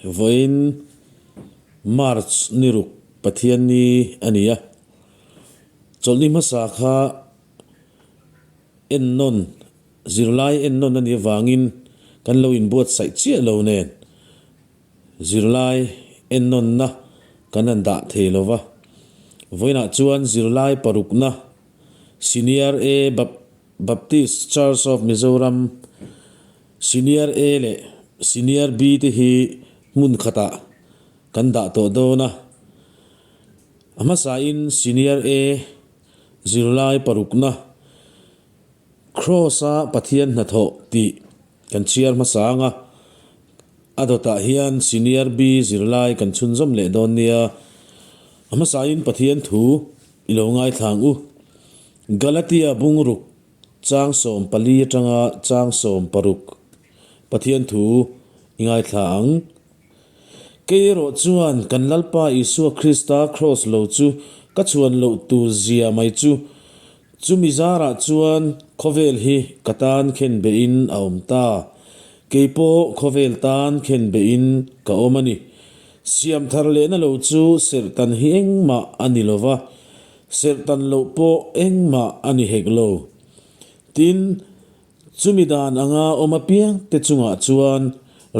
Vawiin March ni ruk Pathianni a ni a, chawlhni hmasa kha ennawn, zirlai ennawn a nih avangin kan lo inbuatsaih chiah lo nen zirlai ennawnna kan han dah thei lo va. Vawiinah chuan zirlai parukna Senior A Baptist Church of Mizoram, Senior A leh Senior B te hi hmun khatah kan dah tawh dawn a. A hmasain Senior A zirlai parukna Kraws-a Pathian hnathawh tih kan chhiar hmasa ang a. A dawtah hian Senior B zirlai kan chhunzawm leh dawn nia. A hmasain Pathian thu i lo ngaithla ang u. Galatia bungruk Chang 14 atanga chang 16 Pathian thu i ngaithla ang. Kei erawh chuan kan Lalpa Isua Krista kraws lo chu ka chhuan loh tur zia mai chu, chumi zarah chuan khawvel hi ka tan khen behin a awm ta. Kei pawh khawvel tan khen behin ka awm a ni. Siam thar lehna lo chu serhtan hi engmah a ni lo va. Serhtan loh pawh engmah a ni hek lo. Tin, chumi dan anga awm apiang te chungah chuan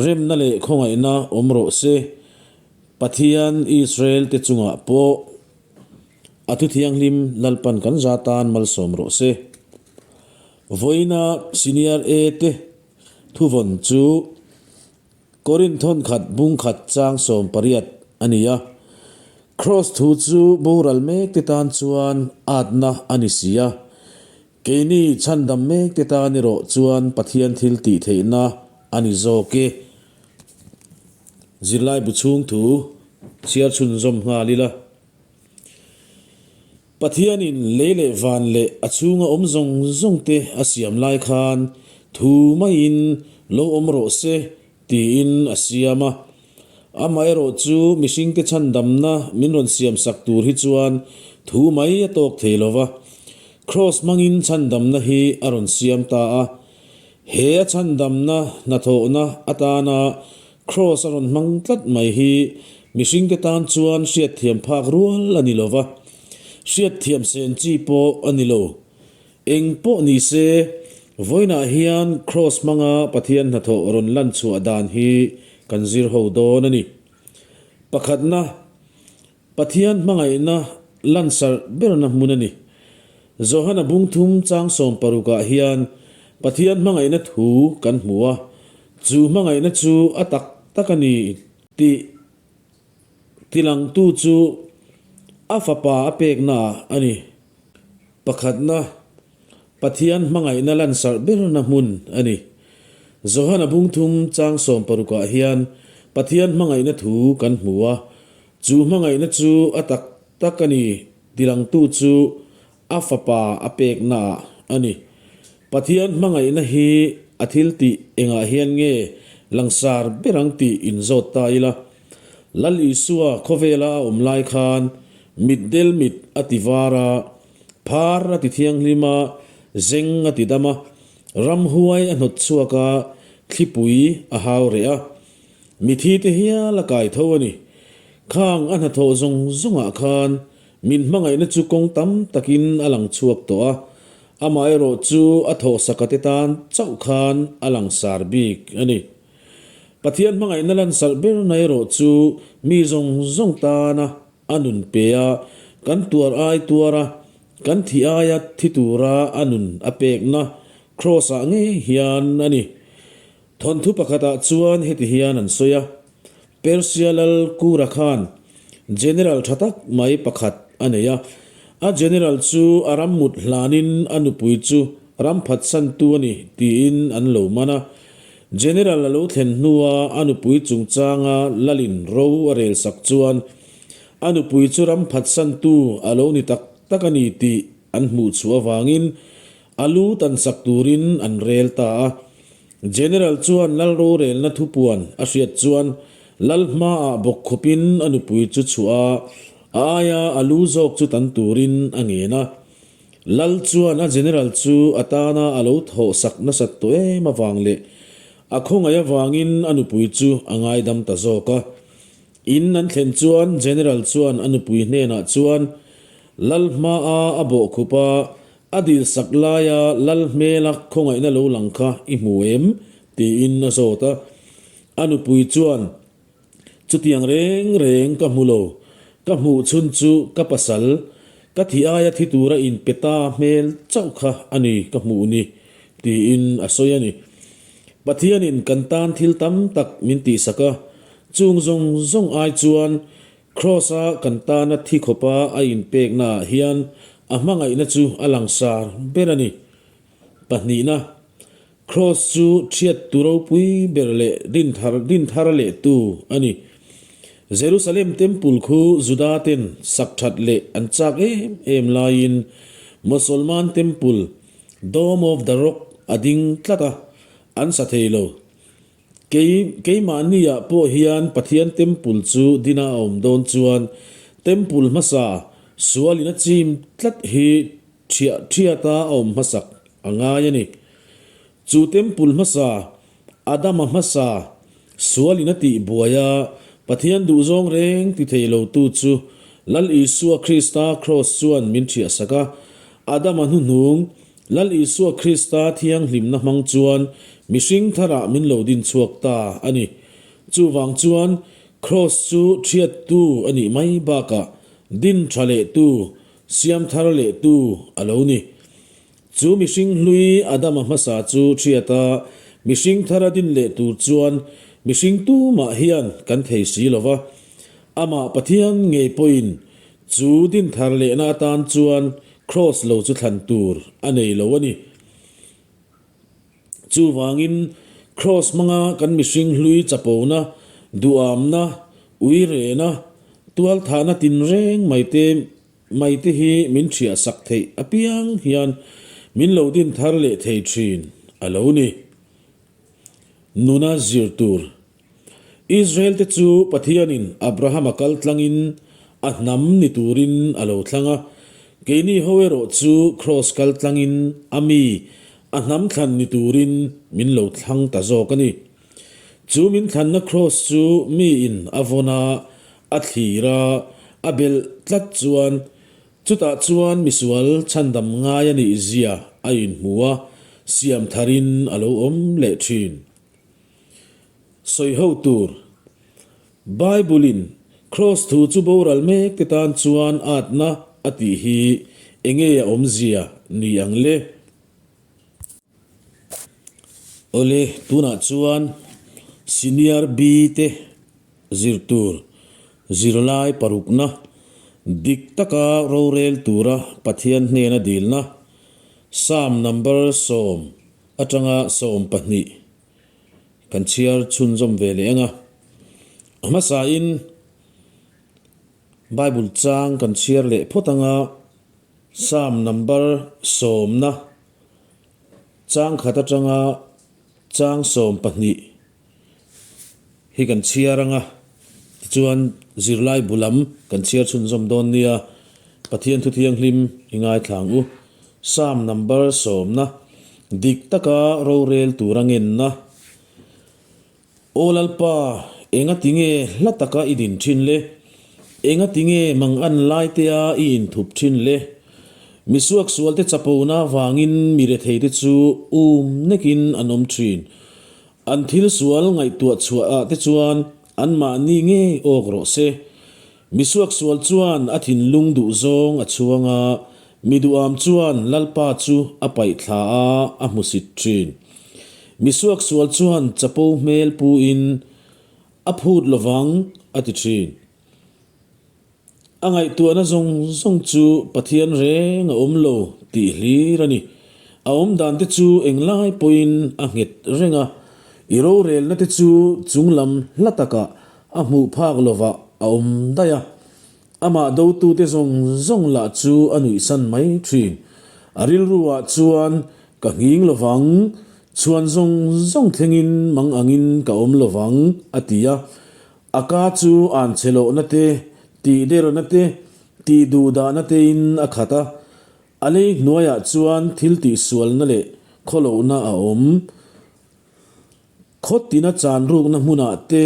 remna leh khawngaihna awm rawh se. Pathian Israel te chungah pawh a thu thianghlim Lalpan kan za tan malsawm rawh se. Vawiina Senior A te thuvawn chu Korinth thawnkhat bungkhat chang 18 a ni a. Kraws thu chu boral mek te tan chuan atna a ni si a. Keini chhandam mek te tan erawh chuan Pathian thil tih theihna a ni zawk e. Zirlai bu chhung thu chhiar chhunzawm nghal ila. Pathianin lei leh van leh a chhunga awm zawng zawng te a siam lai khan thu maiin lo awm rawh se tiin a siam a. Amaherawh chu mihringte chhandamna min rawn siam sak tur hi chuan thu mai a tawk thei lo va. Kraws hmangin chhandamna hi a rawn siam ta a. He a chhandamna hnathawhna atana Kraws a rawn hmang tlat mai hi mihringte tan chuan hriatthiam phak rual a ni lo va, hriatthiam sen chi pawh a ni lo. Eng pawh ni se, vawiinah hian Kraws hmanga Pathian hnathawh rawn lan chhuah dan hi kan zir ho dawn a ni. Pakhatna, Pathian hmangaihna lansarh berna hmun a ni. Johana bungthum chang 16 ah hian Pathian hmangaihna thu kan hmu a, chu hmangaihna chu a tak tak a ni tih tilangtu chu a fapa a peknaah a ni. Pakhatna, Pathian hmangaihna lansarh berna hmun a ni. Johana bungthum chang 16 ah hian Pathian hmangaihna thu kan hmu a, Chu hmangaihna chu a tak tak a ni, tilangtu chu a fapa a peknaah a ni. Pathian hmangaihna hi a thil tih engah hian nge langsar ber ang tih inzawt ta ila. Lal Isua khawvela a awm lai khan mitdel mit a ti var a, phar a ti thianghlim a, zeng a ti dam a, ramhuai a hnawt chhuak a, thlipui a hau reh a. Mithi te hial a kai tho a ni. Khang a hnathawh zawng zawngah khan min hmangaihna chu kawng tam takin a lang chhuak tawh a, amaherawh chu a thawhsaka te tan chauh khan a langsar bik a ni. Pathian hmangaihna lansarh berna erawh chu mi zawng zawng tana a nun pe a, kan tuar ai tuar a, kan thi aia thi tura a nun a pekna Kraws-ah ngei hian a ni. Thawnthu pakhatah chuan heti hian an sawi a, Persia lal Kura khan General tha tak mai pakhat a nei a. A General chu a ram mut hlanin a nupui chu ram phatsantu a ni tiin an lo man a. General a lo thlen hnua a nupui chungchanga lalin ro a relsak chuan a nupui chu ram phatsantu a lo ni tak tak a ni tih an hmuh chhuah avangin A lu tansak turin an rel ta a. General chuan lal rorelna thupuan a hriat chuan lal hmaah bawk khawpin a nupui chu chhuah a, a aia a lu zawk chu tan turin a ngen a. Lal chuan a general chu a tana a lo thawhsak nasat tawh em avang leh. A khawngaih avangin a nupui chu a ngaidam ta zawk a. In an thlen chuan General chuan a nupui hnenah chuan Lal hmaa a bawhkhup a, a dilsak laia Lal hmela khawngaihna lo lang kha i hmu em? tiin a zawt a. A nupui chuan Chutiang reng reng ka hmu lo. Ka hmuh chhun chu ka pasal, ka thi aia thi tura inpe ta hmel chauh kha a ni ka hmuh ni, tiin a sawi a ni. Pathianin kan tan thil tam tak min tihsak a, chung zawng zawng ai chuan Kraws-a kan tana thi khawpa a inpeknaah hian a hmangaihna chu a langsar ber a ni. Pahnihna. Kraws chu ṭhiat tu ropui ber leh dinthar dinthar leh tu a ni. Jerusalem Temple khu Juda ten sak ṭhat leh an chak em em laiin Mosolman Temple, Dome of the Rock, a ding tlat a, an sa thei lo. Kei keimahniah pawh hian Pathian Temple chu dina a awm dawn chuan Temple hmasa sualin a chim tlat hi Ṭhiah ṭhiata a awm hmasak a ngai a ni. Chu Temple hmasa, Adama hmasa, sualin a tih buai a, Pathian duhzawng reng ti thei lotu chu Lal Isua Krista Kraws chuan min ṭhiah sak a. Adama hnuhnung, Lal Isua Krista thianghlimna hmang chuan mihring tharah min lo din chhuak ta a ni. Chuvang chuan Kraws chu ṭhiattu a nih mai bakah din ṭha lehtu Siam thar leh tu a lo ni. Chu mihring hlui Adama hmasa chu ṭhiat a, mihring thar a din leh tur chuan mihring tumah hian kan thei si lo va. Amah Pathian ngei pawhin chu din thar lehna atan chuan Kraws lo chu thlan tur a nei lo a ni. Chuvangin Kraws hmanga kan mihring hlui chapona, duhamna, uirena, tualthahna tinreng mai te mai te hi min ṭhiah sak theih apiang hian min lo din thar leh thei ṭhin a lo ni. Nuna zir tur. Israel te chu Pathianin Abrahama kal tlangin a hnam ni turin a lo thlang a, keini ho erawh chu Kraws kal tlangin a mi a hnam thlan ni turin min lo thlang ta zawk a ni. Chu min thlanna Kraws chu miin a vawn a, a thlir a, a belh tlat chuan chutah chuan misual chhandam ngai a nih zia a inhmu a, siam tharin a lo awm leh thin. Sawi ho tur. Bible-in Kraws thu chu boral mek te tan chuan atna a tih hi enge a awmzia ni ang le? Awle, tunah chuan Senior B te zir tur zirlai parukna dik taka rorel tura Pathian hnena dilna Psalm number 10 atanga 12 kan chhiar chhunzawm ve leh ang a. A hmasain Bible chang kan chhiar leh phawt ang a, Psalm number sawmna chang khat atanga chang 12 hi kan chhiar ang a, tichuan zirlai bu lam kan chhiar chhunzawm dawn nia, Pathian thu thianghlim i ngaithla ang u. Psalm number sawmna dik taka rorel tura ngenna, Aw Lalpa, enga tinge hla taka i din thin le? Enga tinge mangan laitea i inthup thin le? Misuak sualte chapona avangin mi retheite chu um nekin an awm thin. An thil sual ngaihtuah chhuah ah te chuan anmahni ngei awk rawh se. Mi suaksual chuan a thinlung duh zawng a chhuang a, mi duham chuan Lalpa chu a paih thla a, a hmusit thin. Mi suaksual chuan chapo hmel pu in a phut lovang a ti thin. A ngaihtuahna zawng zawng chu Pathian reng a awm lo tih hlir a ni. A awm dan te chu englai pawhin a nghet reng a, i rorelna te chu chunglam hla takah a hmuh phak lovah a awm daih a. Amah dotute zawng zawng lah chu a nuihsan mai thin. A rilruah chuan ka nghing lovang, chhuan zawng zawng thlengin mang angin ka awm lovang a ti a. A ka chu an che lohna te, tih derna te, tih duh dahna tein a khat a. A lei hnuaiah chuan thil tihsualna leh khawlohna a awm. Khaw tina chan rukna hmunah te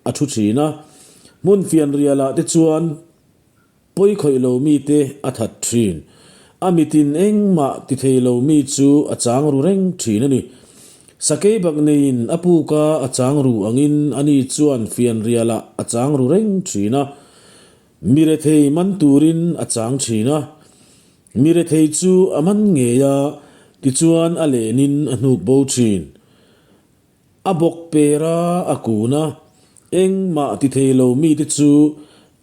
a thu thin a, hmun fianrialah te chuan pawi khawih lo mite a that thin. A mitin engmah ti thei lo mi chu a chang ru reng thin a ni. Sakei bak neiin a puka a chang ru angin ani chuan fianrialah a chang ru reng thin a, mi rethei man turin a chang thin a. Mi rethei chu a man ngei a, tichuan a lenin a hnuk bo thin. A bawk per a, a kun a, engmah ti thei lo mite chu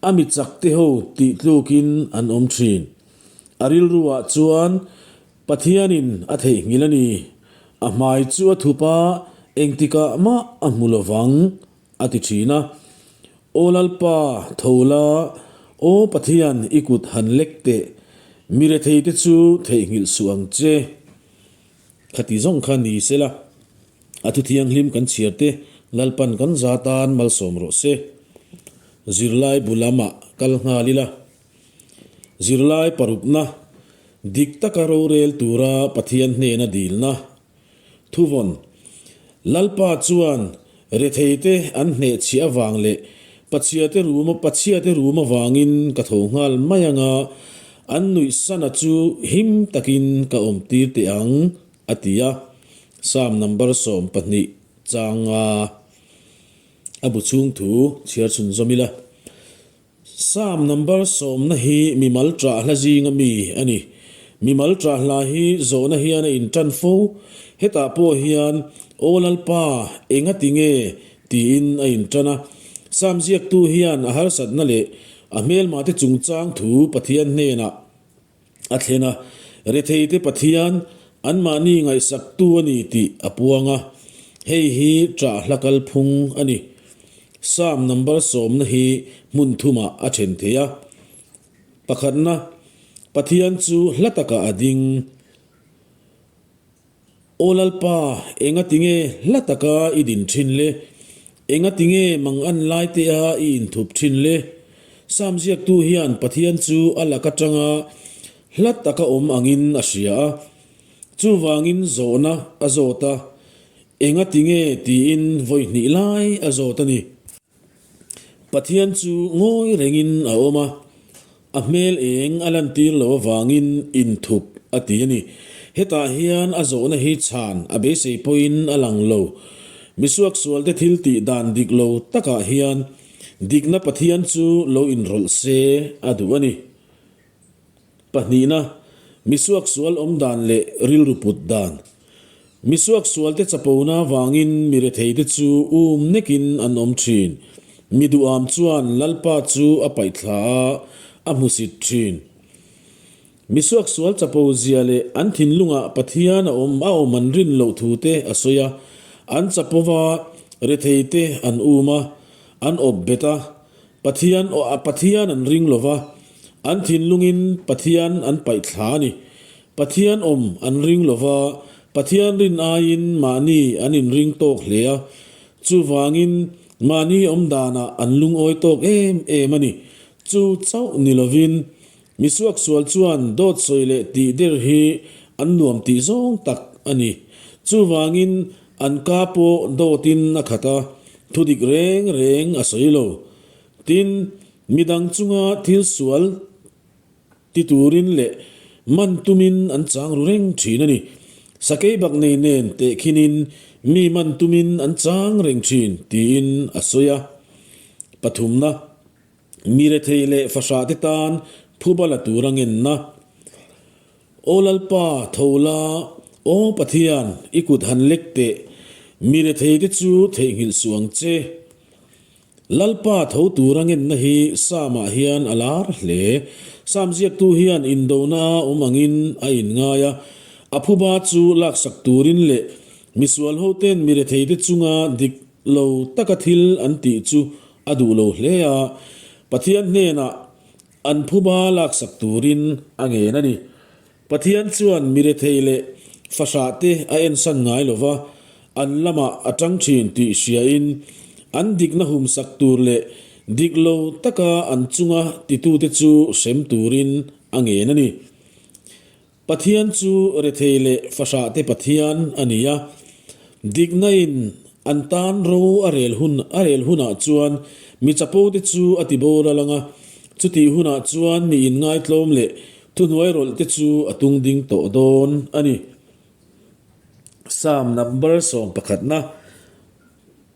a mi chak te ho tih tlukin an awm thin. A rilru ah chuan Pathianin a theihnghilh a ni. A hmai chu a thup a, engtikah mah a hmu lovang, a ti thin a. Aw Lalpa, tho la, aw Pathian i kut han lek teh, mi rethei te chu theihnghilh suh ang che. Khati zawng kha ni sela, a thu thianghlim kan chhiar te Lalpan kan za tan malsawm rawh se. Zirlai bu lamah kal nghal ila. Zirlai parukna, dik taka rorel tura Pathian hnena dilna. Thuvawn, Lalpa chuan retheite an hnehchhiah avang leh Pachiate rum Pachiate rum avangin ka tho nghal mai anga, an nuihsana chu him takin ka awm tir teh ang, a ti a. Psalm number 12 changa a bu chhung thu chhiar chhunzawm ila. Psalm number sawmna hi mimal ṭah hla zinga mi a ni. Mimal ṭah hla hi zawhna hian a inṭan fo. Hetah pawh hian, Aw Lalpa, enga ti nge? tiin a inṭan a. Psalm ziaktu hian a harsatna leh a hmelmahte chungchang thu Pathian hnenah a thlen a, retheite Pathian anmahni ngaihsaktu a ni tih a puang a, hei hi ṭah hla kalphung a ni. Psalm number sawmna hi hmun thumah a then thei a. Pakhatna, Pathian chu hla takah a ding. Aw Lalpa, enga tinge hla taka i din thin le? Enga tinge mang an lai te a i inthup thin le? Psalm ziaktu hian Pathian chu a lak atanga hla taka awm angin a hria a. Chuvangin zawhna a zawt a, enga tinge tiin vawi hnih lai a zawt a ni. Pathian chu ngawi rengin a awm a, a hmel eng a lantir lo avangin inthup a ti a ni. Hetah hian a zawhna hi chhan a beisei pawhin a lang lo. Misuaksualte thil tih dan dik lo takah hian dikna Pathian chu lo inrawlh se a duh a ni. Pahnihna, misuaksual awm dan leh rilru put dan. Misuaksualte chapona avangin mi retheite chu um nekin an awm thin. Mi duham chuan Lalpa chu a paihthla a, a hmusit thin. Misuaksual chapo zia leh an thinlungah Pathian a awm a awm an rin loh thute a sawi a, an chapova retheite an um a, an awp bet a, Pathian aw a Pathian an ring lo va, an thinlungin Pathian an paih thla a ni. Pathian awm an ring lo va, Pathian rin aiin mahni an inring tawk hle a. Chuvangin mahni awm danah an lungawi tawk em em a ni. Chu chauh ni lovin, misuaksual chuan dawt sawi leh tih der hi an nuam tih zawng tak a ni. Chuvangin An ka pawh dawtin a khat a, thudik reng reng a sawi lo. Tin, midang chunga thil sual ti turin leh man tumin an chang ru reng thin a ni. Sakei bak nei nen tehkhinin mi man tumin an chang reng thin tiin a sawi a. Pathumna, mi rethei leh fahrah te tan phuba la tura ngenna. Aw Lalpa, tho la, aw Pathian, i kut han lek teh, mi retheite chu theihnghilh suh ang che. Lalpa tho tura ngenna hi Psalm-ah hian a lar hle. Psalm ziaktu hian indona a awm angin a inngai a, a phuba chu laksak turin leh misual hoten mi retheite chunga dik lo taka thil an tih chu a duh lo hle a. Pathian hnenah An phuba laksak turin a ngen a ni. Pathian chuan mi rethei leh fahrah te a ensan ngai lo va, an lamah a tang thin tih hriain an dikna humsak tur leh dik lo taka an chunga titute chu hrem turin a ngen a ni. Pathian chu rethei leh fahrah te Pathian a ni a, dikna in An tan ro a rel hun a rel hunah chuan mi chapo te chu a ti boral ang a, chutih hunah chuan mi inngaitlawm leh thuhnuai rawlh te chu a tung ding tawh dawn a ni. Psalm number sawmpakhatna,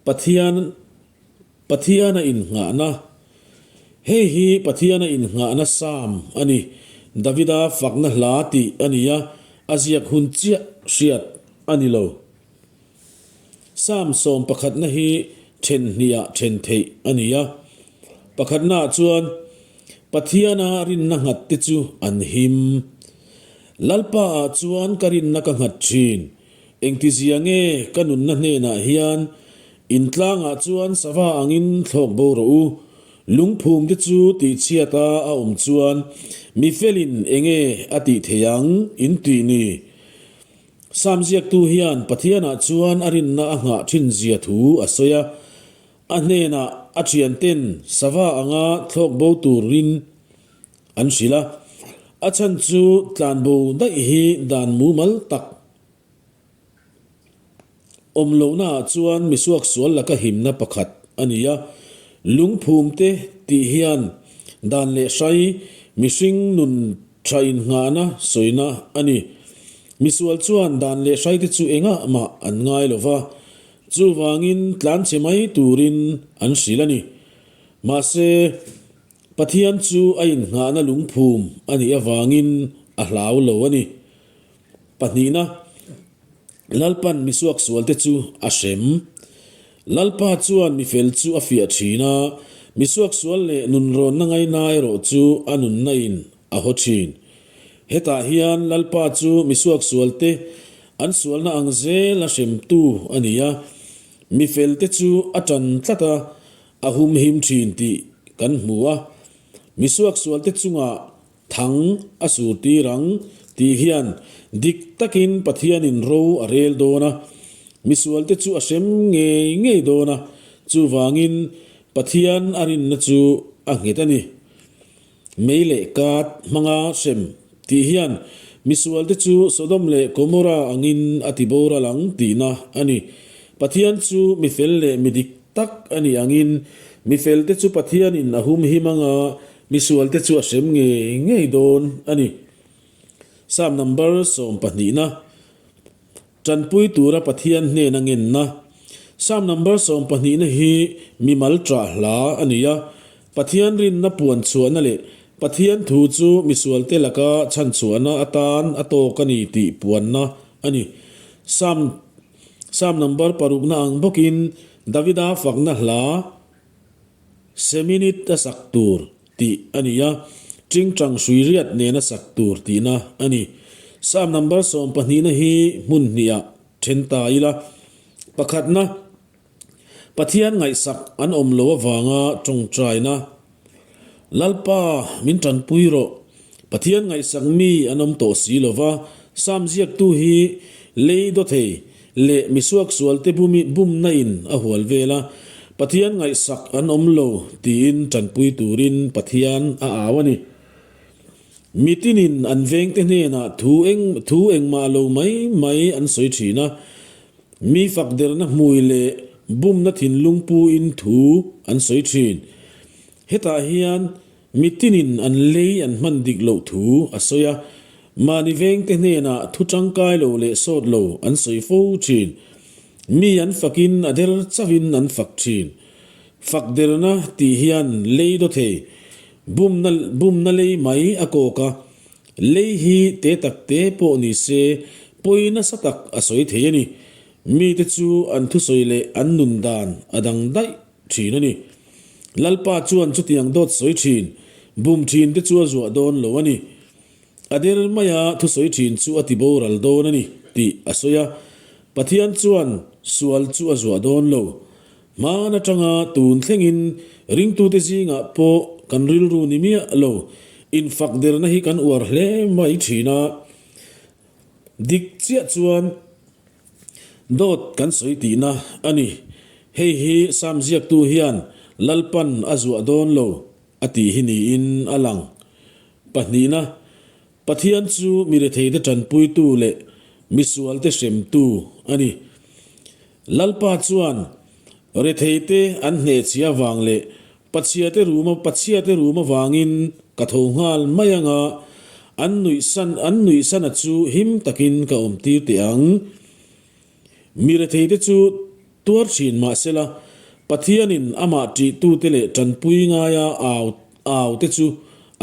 Pathian Pathiana innghahna, Hei hi Pathiana innghahna Psalm a ni. Davida fakna hla tih a ni a, a ziak hun chiah hriat a ni lo. Psalm sawmpakhatna hi then hniha then theih a ni a. Pakhatnaah chuan Pathiana rinna nghat te chu an him. Lalpaah chuan ka rinna ka nghat thin. Engtizia nge ka nunna hnenah hian in tlangah chuan sava angin thlawk bo rawh u. Lungphum te chu tihchhiata a awm chuan mi felin enge a tih thei ang in tih ni. Sam ziaktu hian Pathianah chuan a rinna a nghah thin zia thu a sawi a. A hnenah a thianten sava anga thlawk bo turin an hrilh a. A chhan chu tlanbo daih hi dan mumal tak Awm lohnaah chuan misuaksual laka himna pakhat a ni a, lungphumte tih hian dan leh hrai mihring nun tha innghahna sawina a ni. Misual chuan dan leh hraite chu engah mah an ngai lo va, chuvangin tlanchhe mai turin an hrilh a ni. Mahse, Pathian chu a innghahna lungphum a nih avangin a hlau lo a ni. Pahnihna, Lalpan misuaksualte chu a hrem. Lalpa chuan mifel chu a fiah thin a, misuaksual leh nunrawnna ngaina erawh chu a nunna in a haw thin. Hetah hian Lalpa chu misuaksualte an sualna ang zel a hremtu a ni a, mifelte chu a tan tlat a, a humhim thin tih kan hmu a. Misuaksualte chungah Thang a sur tir ang tih hian dik takin Pathianin ro a rel dawn a, misualte chu a hrem ngei ngei dawn a, chuvangin Pathian a rinna chu a nghet a ni. Mei leh kat hmanga hrem tih hian misualte chu Sodom leh Gomorrah angin a ti boral ang tihna a ni. Pathian chu mifel leh mi dik tak a nih angin mifelte chu Pathianin a humhim anga Misualte chu a hrem ngei ngei dawn a ni. Psalm number sawmpahnihna, Tanpui tura Pathian hnena ngenna. Psalm number sawmpahnihna hi mimal ṭah hla a ni a, Pathian rinna puan chhuahna leh Pathian thu chu misualte laka chhanchhuahna atan a tawk a ni tih puanna a ni. Psalm Psalm number parukna ang bawkin Davida fakna hla, Seminit a sak tur tih a ni a, Tingtang hrui riat nena sak tur tihna a ni. Psalm number sawmpahnihna hi hmun hnihah then ta ila. Pakhatna, Pathian ngaihsak an awm lo avanga tawngtaina. Lalpa, min tanpui rawh. Pathian ngaihsak mi an awm tawh si lo va, Psalm ziaktu hi lei dawthei leh misuaksualte bumna in a hual vel a, Pathian ngaihsak an awm lo tiin tanpui turin Pathian a au a ni. Mitinin an vengte hnenah thu eng thu engmah lo mai mai an sawi thin a, mi fakderna hmui leh bumna thinlung puin thu an sawi thin. Hetah hian Mitinin an lei an hman dik loh thu a sawi a, mahni vengte hnenah thu tangkai lo leh sawt lo an sawi fo thin. Mi an fakin a der chauhin an fak thin. Fak derna tih hian lei daw thei, bumna bumna lei mai a kawk a, lei hi te tak te pawh ni se pawi nasa tak a sawi thei a ni. Mite chu an thusawi leh an nun dan a dang daih thin a ni. Lalpa chuan chutiang dawt sawi thin, bum thin te chu a zuah dawn lo a ni. A der maia thusawi thin chu a ti boral dawn a ni tih a sawi a. Pathian chuan sual chu a zuah dawn lo. Hman atanga tun thlengin ringtute zingah pawh kan rilru ni miah lo, infak derna hi kan uar hle mai thin a. Dik chiah chuan Dawt kan sawi tihna a ni. Hei hi Sam ziaktu hian Lalpan a zuah dawn lo a tih hi niin a lang. Pahnihna, Pathian chu mi retheite tanpuitu leh misualte hremtu a ni. Lalpa chuan retheite an hnehchhia avang leh pachhiate rum pachhiate rum avangin ka tho nghal mai ang a, an nuihsan an nuihsana chu him takin ka awmtir teh ang. Mi retheite chu tuar thin mah sela, Pathianin amah ṭihtute leh ṭanpui ngaia au au te chu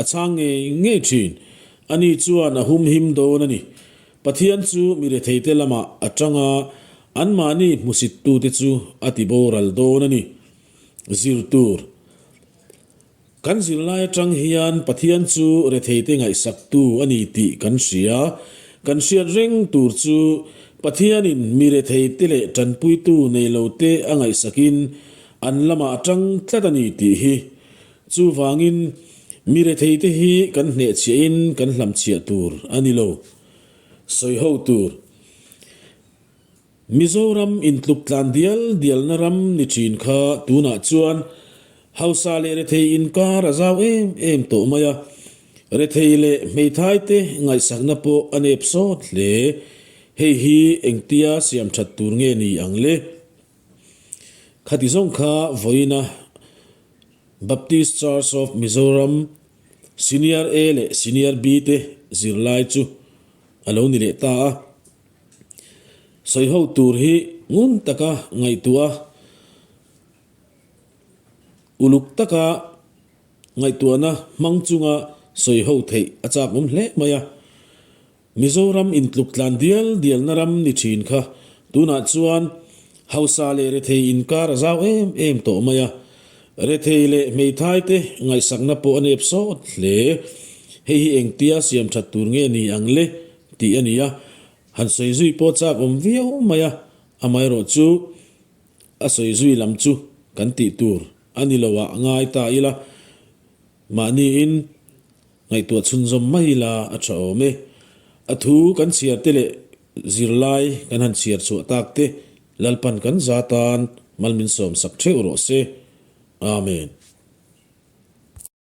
a chhang ngei ngei thin. Ani chuan a humhim dawn a ni. Pathian chu mi retheite lamah a tang a, anmahni hmusittute chu a ti boral dawn a ni. Zir tur. Kan zirlai atang hian Pathian chu retheite ngaihsaktu a ni tih kan hria. Kan hriat reng tur chu Pathianin mi retheite leh tanpuitu nei lote a ngaihsakin an lamah a tang tlat a ni tih hi. Chuvangin, mi retheite hi kan hnehchhiahin kan hlamchhiah tur a ni lo. Sawi ho tur. Mizoram intluk tlan dial dialna ram ni thin kha tunah chuan hausa leh rethei inkar a zau em em tawh mai a, rethei leh hmeithai te ngaihsakna pawh a nep sawt hle. Hei hi engtia siam that tur nge ni ang le? Khati zawng kha vawiina Baptist Church of Mizoram Senior A leh Senior B te zirlai chu a lo ni leh ta a. Sawi ho tur hi ngun taka ngaihtuah a, uluk taka ngaihtuahna hmang chunga sawi ho theih a chak awm hle mai a. Mizoram intluk tlan dial dialna ram ni thin kha tunah chuan hausa leh rethei inkar a zau em em tawh mai a. Rethei leh hmeithai te ngaihsakna pawh a nep sawt hle. Hei hi engtia siam that tur nge ni ang le tih a ni a, han sawi zui pawh chak awm viau mai a, amaherawh chu a sawi zui lam chu kan tih tur a ni lo ah ngai ta ila, mahniin ngaihtuah chhunzawm mai ila a tha awm e. A thu kan chhiar te leh zirlai kan han chhiar chhuah tak te Lalpan kan za tan mal min sawm sak theuh rawh se. Amen.